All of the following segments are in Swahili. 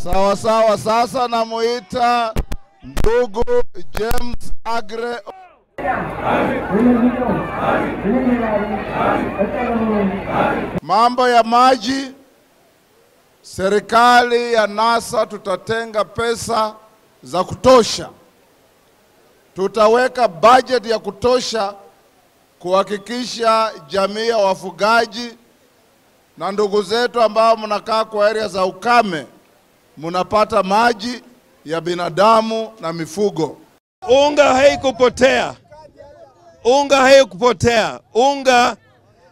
Sawa sawa, sasa namuita ndugu James Agre. Mambo ya maji, serikali ya NASA tutatenga pesa za kutosha. Tutaweka budget ya kutosha kuhakikisha jamii ya wafugaji na ndugu zetu ambao mnakaa kwa area za ukame mnapata maji ya binadamu na mifugo. Unga haikupotea. Unga haikupotea. Unga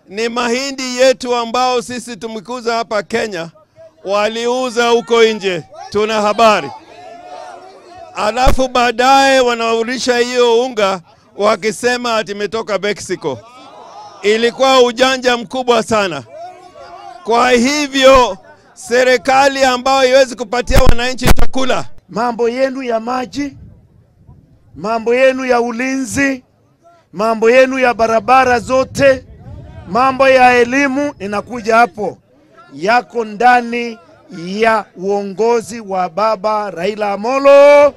ni mahindi yetu ambao sisi tumekuza hapa Kenya, waliuza huko nje, tuna habari. Alafu baadaye wanarudisha hiyo unga wakisema ati imetoka Mexico. Ilikuwa ujanja mkubwa sana. Kwa hivyo serikali ambayo haiwezi kupatia wananchi chakula, mambo yenu ya maji, mambo yenu ya ulinzi, mambo yenu ya barabara zote, mambo ya elimu, ninakuja hapo, yako ndani ya uongozi wa baba Raila Amolo.